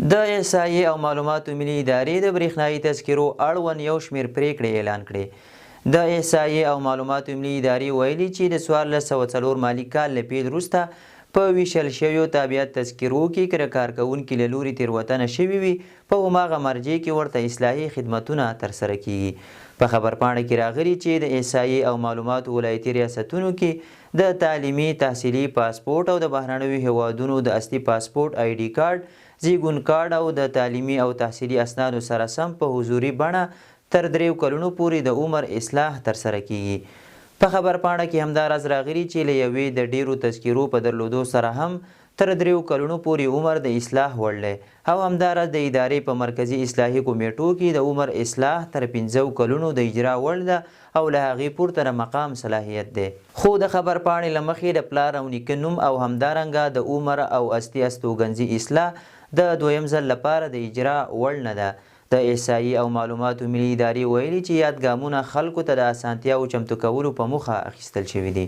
د احصایې او معلوماتو ملي ادارې د برېښنايي تذکرو اړوند یو شمېر پرېکړې اعلان کړې. د احصایې او معلوماتو ملي ادارې ویلي چې د 1404 مالي کال له پېل وروسته په ویشل شویو تابعیت تذکرو کې که د کارکوونکي له لوري تېروتنه شوې وي، په هماغه مرجع کې ورته اصلاحي خدمتونه ترسره کېږي. په خبرپاڼه کې راغلي چې د احصایې او معلوماتو ولایتي ریاستونو کې د تعلیمي، تحصیلي پاسپورټ او د بهرنیو هېوادونو د اصلي پاسپورټ آی ډي کارډ، زیږون کارډ او د تعلیمي او تحصیلي اسنادو سره سم په حضوري بڼه تر دریو کلونو پورې د عمر اصلاح ترسره کېږي. په خبرپاڼه کې همداراز راغلي چې له یوې د ډېرو تذکرو په درلودو سره هم تر دریو کلونو پورې عمر د اصلاح وړ دی او همداراز د ادارې په مرکزي اصلاحي کمېټو کې د عمر اصلاح تر پنځو کلونو د اجرا وړ ده او له هغې پورته د مقام صلاحیت دی. خو د خبرپاڼې له مخې د پلار او نیکه نوم او همدارنګه د عمر او اصلي استوګنځي اصلاح د دویم ځل لپاره د اجرا وړ نه ده. د احصایې او معلوماتو ملي ادارې ویلي چې یاد ګامونه خلکو ته د اسانتیاوو چمتو کولو په موخه اخیستل شوي دي.